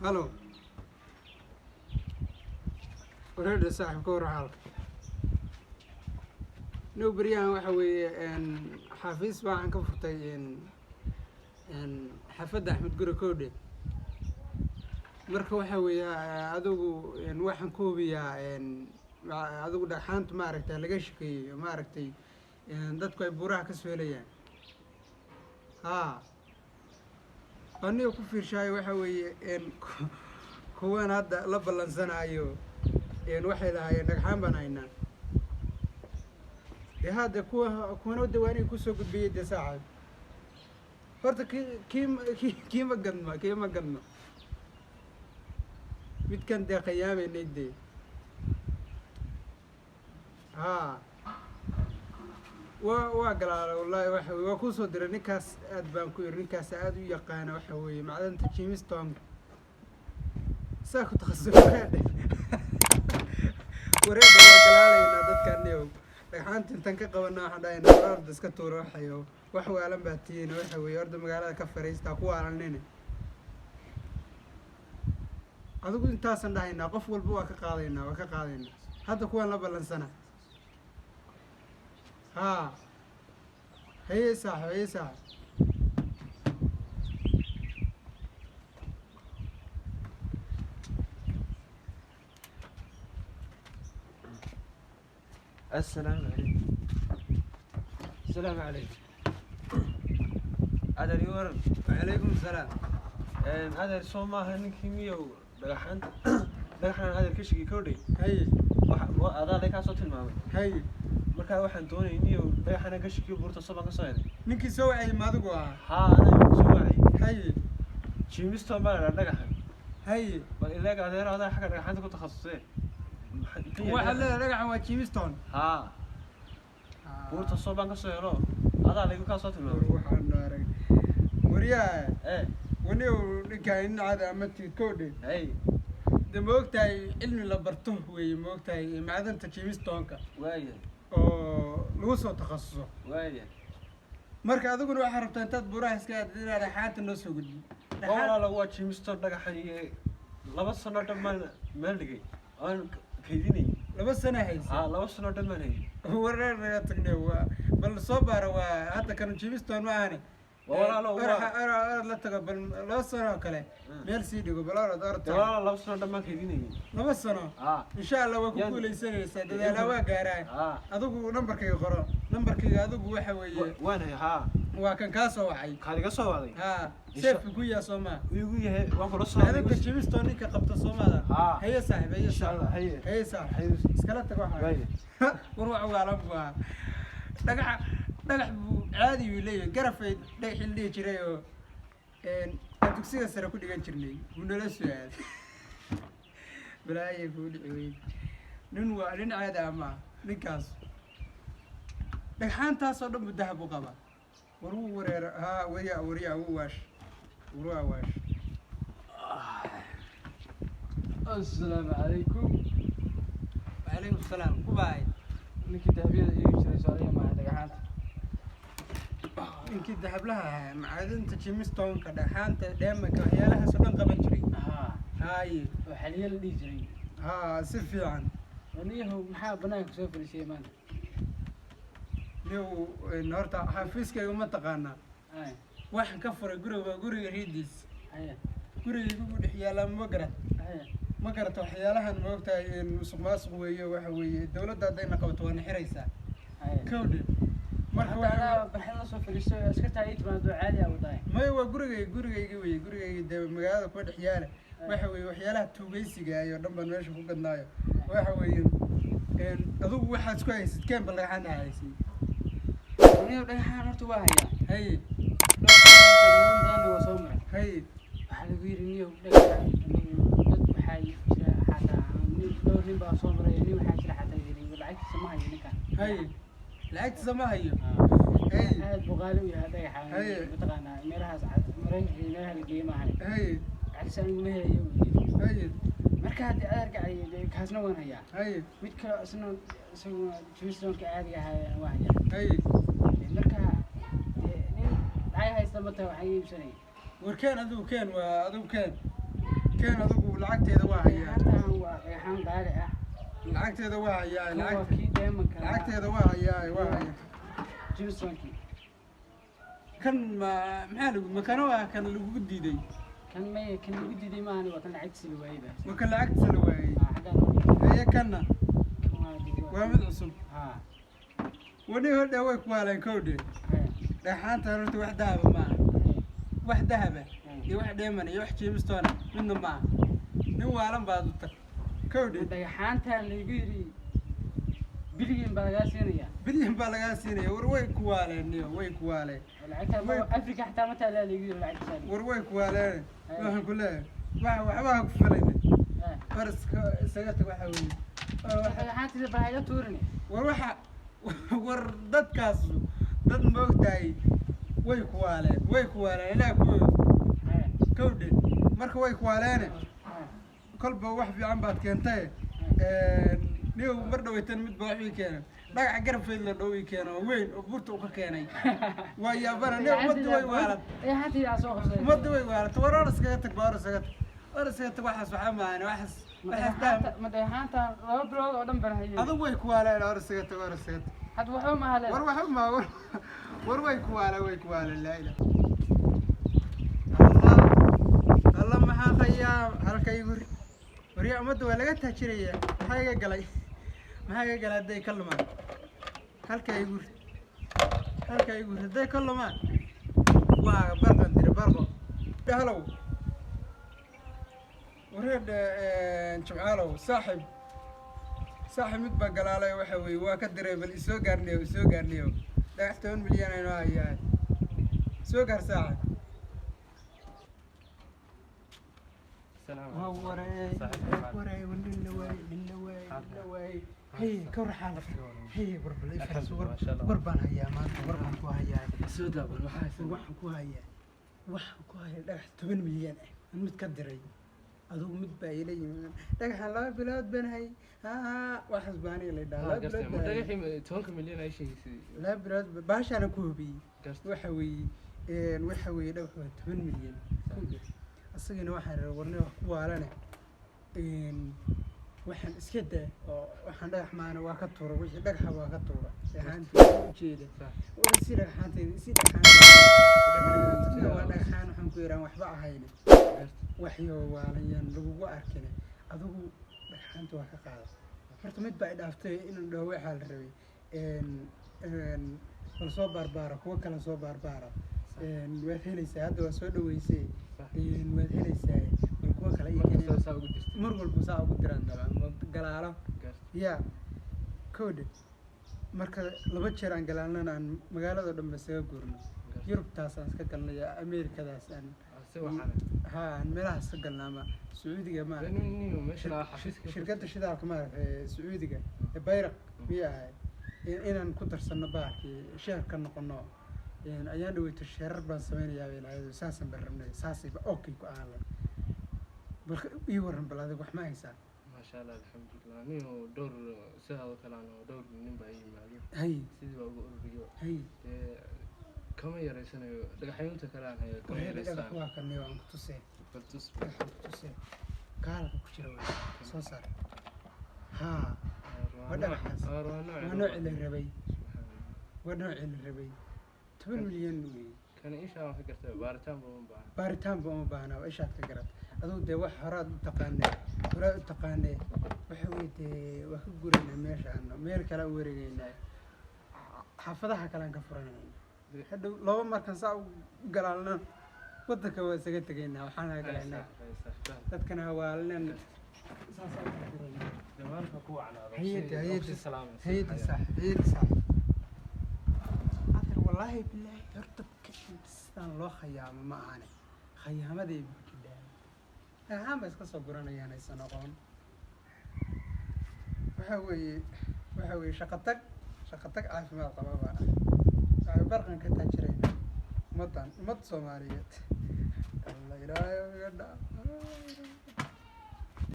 Halo, wareedha saaxiib, ka war xaalka now beryahan? Waxa weeye, xafiis waxaan ka furtay xaafadda Axmed Gure Koodhe. Marka waxa weeye, adigu waxaan ku hubiyaa adigu dhagxaanta maaragtay laga shakeeyey, maaragtay dadku ay buuraha ka soo helayaan. Haa, aniga ku fiirshaayo waxa weeye, kuwan hadda la ballansanaayo waxay lahaayeen dhagxaan baan haynaa. Dee hadda kuwa kuwana de waa inay kusoo gudbiyey. Dee saaxib, horta ki kii kiima gadma, kiima gadma midkan dee khiyaameynay dee. Haa, waa galaala wallaahi. Waxa weye, waa kuusoo diray ninkaas, aad baan ku yiri ninkaas aad u yaqaana waxa weeye macdanta gemstone saa ku takhasus. Wareedhe, wareedhe, waa galaalaynaa dadka niyow. Dhagxaanta intaan ka qabana waxaan dhahaynaa war orda iska tuura, waxayo wax waalan baa tihiin. Waxa weeye, orda magaalada ka fariista, ku waalanine. Adigu intaasaan dhahaynaa, qof walba waa ka qaadaynaa, waa ka qaadaynaa. Hadda kuwaan la ballansana. Haa, haye saaxib, haye saaxib. Assalaamu calaykum. Asalaamu calaykum. Adeer, ii waran. Wacalaykum asalaam. Adeer, soo maaha ninkii miyow dhagaxaanta dhagaxan adeer ka shigi kowdhay? Haye. Waxa adaa lay kaa soo tilmaamay. Haye. Markaa waxaan doonayay niyow dhagaxana ka shigiyo buurta soo baan ka soo helay. Ninkii soo wacayay ma adigu ahaa? Haa, adaa soo wacay. Haye. Gemstone baa la dhahaa dhagaxan. Haye. Bal ileeg adeer, adaa xagga dhagaxaanta ku takhasusee. Waxaad leedahay dhagaxan waa gemstone? Haa, buurta soo baan ka soo helo, adaa laygu kaa soo tilmaamay. Waxaan arag waryaha. Ee. Waniyow, ninkaan nin caadi ama tid kowdhe. Hey. De ma ogtahay cilmi la barto weeye, ma ogtahay macdanta gemstoneka Waaya. oo lagu soo takhasuso? Waaya. Marka adiguna waxaa rabtaa intaad buuraha iska aadid inaad dhagxaanta noo soo gudbi. Waa walaala, waa gemstone dhagaxan iyo 2 sano dhan baan meel dhigay oon kaydinay. 2 sano haysa? Haa, 2 sano dhan baan hayay. Wareer naga tagnay, waa bal soo baara. Waa hadda kan gemstone ma ahane. Waa walaalo, Orod la tago, bal 2 sano oo kale meel sii dhigo, bal orod, orod. Dee walaalo, 2 sano dhan baan kaydinayay. 2 sano? Haa. Insha Allah waa ku guuleysanaysaa, dadaalaa waa gaaraan. Adigu nambarkayga qoro, nambarkayga adigu waxa weeye. Waan hay, haa. Waa kan kaa soo wacay. Kaad iga soo wacday. Haa, save ku yaa soomaa? Igu yahay, waan kula soo. Macdanta gemstone ninka qabta soomada. Haa. Haye saaxib, haye. Insha Allah. Saaxib. Haye. Haye saaxib. Haye. Iskala tag waxa. Waaya. War wax waalan buu ahaa. Dhagaxa dhagax buu caadi buu leeyahay, garafay dhagaxii la dhihi jiray oo aan dugsiga sare ku dhigan jirnay wuu nala soo aaday. Balaaya kuu dhici weyd. Nin waa nin caadi ah maaha ninkaas. Dhagxaantaasoo dhan buu dahab u qabaa. War wuu wareera. Haa, waryaa, waryaa, wuu waash, war waa waash. Assalaamu calaykum. Wacalaykum salaam, kubaay. Ninkii dahabiyada iibi jiray soo adiga maaha dhagaxaanta? Ninkii dahablaha ahaa, macdanta gemstoneka, dhagxaanta dheemanka, waxyaalahaas oo dhan qaban jiray. Haa. Haaye. Oo xaliye la dhihi jiray. Haa, si fiican. Waniyahow, maxaa banaanka soo fadhiisiyey maanta? Niw, horta xafiiskayga ma taqaanaa? Ay. Waxaan ka furay guriga, waa guriga ridiis. Haya. Guriga igu dhex yaallaa, ma garat? Haya. Ma garata waxyaalahan, ma ogtahay musuq maasuq weeye? Waxa weeye, dawladda haddayna qabato waana xiraysaa. Haya. Kowdhe, marka Hadda waxa adaa barxad la soo fadhiisto, askartaa ii timaado, caadi aa wadaay. Maya, waa gurigayga, gurigayga weye, gurigayga dee magaalada kuwa dhex yaala. Waxa weeye, waxyaalaha tuugaysiga ayo dhan baan meesha ku gadnaayo. Waxa weeye, adigu waxaad isku haysid keen, bal dhagxaanta haysay. Waniyahow, dhagaxaan horta waa hayaa. Haye. Dhowr niman badanna waa soo maray. Haye. Waxaa lagu yidhi niyow dhagaxaan anigu dad waxaa jira xataa nin, dhowr nin baa soo maray, nin waxaa jira xataa yidhi lacagtiisa ma hayo ninkaan. Haye, lacagtiisa ma hayo. Haye. Aad buu qaali u yahay dhagaxaan. Haye. Mataqaanaa meelahaas Maraykanka iyo meelaha la geeyey maahan. Haye. Lacagtiisa anigu ma helayo buu yidhi. Haye. Marka haddii adeerka caliyo dee kaasna waan hayaa. Haye. Mid kale isna isaguna gemstoneka caadiga ahaa waan hayaa. Haye. Dee marka dee nin lacag haysta ma tahay waxaan iibsanaya. War keen adigu, keen, waa adigu keen. Keen adigu, lacagteeda waa hayaa. Dhagaxaantan waa dhagaxaan qaali ah. Lacagteeda waa hayaa. Kan waa Lacag kii diamondka ahaa. Lacagteeda waa hayaa, waa hayaa. Gemstonekii. Kan ma maxaa lagu makano ah kan lagugu diiday? Kan may, kan lagu diiday maahani, waa kan lacagtiisa la waayey baa. Ma kan lacagtiisa la waayey? Ah, xaggaa loo dhigay. Haye, kanna? Kan waa Waa mid cusub. Haa. Wani hodhe way ku waaleen kowdhe. Haya. Dhagxaantan horta wax dahaba maaha, wax dahaba iyo wax dheeman iyo wax gemstone midna maaha. Nin waalan baad u tag kowdhe. Dhagaxaantan laygu yidhi bilyan baa lagaa siinayaa. Bilyan baa lagaa siinaya. War way ku waaleen niyo, way ku waaleen. Lacagta Afrika xataa ma taalaa laygu yidhi lacagtiisa. War way ku waaleen. Waxaan ku leeyahay waxa waxba ha ku falayna. War iska isaga tag, waxa weeye Dhagaxaantiisa baa iga tuurin. War waxa, war dadkaas dad ma ogtahay, way ku waaleen, way ku waaleen ilaa ku kowdhe. Marka way ku waaleene, kolba wax fiican baad keentay niyow. Mar dhawaytan mid ba wax ii keenay, dhagax garab fayd la dhow ii keeno oo weyn oo buurta u ka keenay. Waa yaabana niyow, ummadda way waalat. Dhagaxaantiisa aa soo qabsaday. Ummadda way waalat. War or iskaga tag ba, or iskaga tag, or iskaga tag. Waxaas waxaa maahan, waxaas waxaas dahab. Ma dhagaxaantan 2 bilood oo dhan baan hayay. Adigu way ku waaleen, or iskaga tag, or iskaga tag. Hadda waxba ma haleen. War waxba ma war, war way ku waaleen, way ku waaleen. Laa ilaa Allah Allah. Maxaa khayaam halka igu ri? Waryaa, ummadda waa laga taajirayaa. Maxaa iga galay? Maxaa iga galay hadday ka lumaan? Halka igu ri, halka igu ri. Hadday ka lumaan waa barqan tiri barqo dhahlow. Wareed Jimcaalow, saaxib, saaxib, mid baa galaalay. Waxa weeye waa ka diray. Bal isoo gaarniyo, isoo gaarniyo. Dhagax 10 milyan aynoo hayaa, soo gaar saaxib. Waa wareey, wareey, nin la waayey, nin la waayey, nin la waayey. Hey, ka war xaalad? Hey, war bal ii fariiso. War, war baan hayaa maanta, war baan ku hayaa. Soo daabal, maxaa? War waxaan ku hayaa dhagax 10 milyan ah aan mid ka diray. Adugu mid baa ila yimid, dhagaxan 2 bilood baan hay haa, waxaas baan aniga la dhahaa 2 bilood baan hayay. Dhagaxii 10-ka milyan ay sheegaysay? 2 bilood baashaana ku hubiyey. Garta. Waxa weeye dhagax waa 10 milyan. Isagana waxaan rabay warne wax ku waalane. Waxaan iska daa oo waxaan dhagax maana waa ka tuura, wixii dhagaxa waa ka tuura dhagaxaantii ujeeda. War si dhagaxaantayda, si dhagaxaantayda waa dhagaxaan. Waxaan ku yaraan waxba ahayne, waxyo waalayaan lagugu arkine. Adigu dhagaxaanta waa ka qaada. Horta mid baa i dhaaftay inuu dhaho. Waxaa la rabay bal soo baarbaara, kuwo kale soo baarbaara. Waad helaysaa hadda, waa soo dhaweysay. Waad helaysaa, bal kuwo kale ii Markasta keeneen. Saa ugu jirta. Mar walba saa ugu diraan dabcan galaalo. Garta. Ya kowdhe, marka laba jeer aan galaalnana aan magaalada dhan ba isaga guurno. Yurubtaas aan iska galnay, Ameerikadaas aan Si waxaan ha, aan meelahaas iska galna ama Sacuudiga maaragtay. Nin meesha xafiiska. Shirkadda shidaalka maaragtay ee Sacuudiga ee Bayraq miyay ahayd, inaan ku darsano bahalkii share ka noqono. Ayaan dhaweyto sharear baan sameynayaa bay lahayd. Saasaan baan rabnay, saasayba okay ku ahaan lahayd. Bal ii warran, bal adiga wax ma haysaa? Maasha Allah, alxamdulilah. Nin oo dhowr sidaadoo kale aan oo dhowr nin baa ii yimaado. Hay. Sidii baa uga ururiyo. Hay. Dee kama yareysanayo dhagaxyunta kale aan hayo, kama Wareer dhagax. yareystaan. Waa kan waan ku tusee. Bal tus. Dhagax ku tusee, kaalka ku jira wey soo saar. Haa, waa dhagaxaas. Waa Waa noocii la rabay, waa noocii la rabay. 10 milyan wey. Kana ishaa waan ka gartay, baaritaan ba uma baahna. Baaritaan ba uma baahnaa, waa ishaad ka garat. Adugu dee wax horaad u taqaanee, horaad u taqaanee. Waxa weye dee waa ka guraynaa meeshaan, meel kale u wareegeynaa, xaafadaha kale aan ka furanayna hadhow. Laba markan saa u galaalna waddanka waa isaga tegaynaa, waxaan galaynaa dadkana hawaalinen saas aan ka furaynaa. Dhammaanka ku wacnaado. Hay'adda, hay'adda. Salaamay. Hay'adda saaxib, hay'adda saaxib. Adeer, wallaahi bilaahi, horta sidaan loo khayaamo ma ahane, khayaamaday bukidhaan dhagaxaan ba iska soo guranayaan aysan aqoon. Waxa weeye shaqo tag, shaqo tag caafimaad qaba baan ah. Waxay barqan ka taajiraynaa ummaddan, ummad Soomaaliyeed. Alla, Ilaahay iga dhaaf.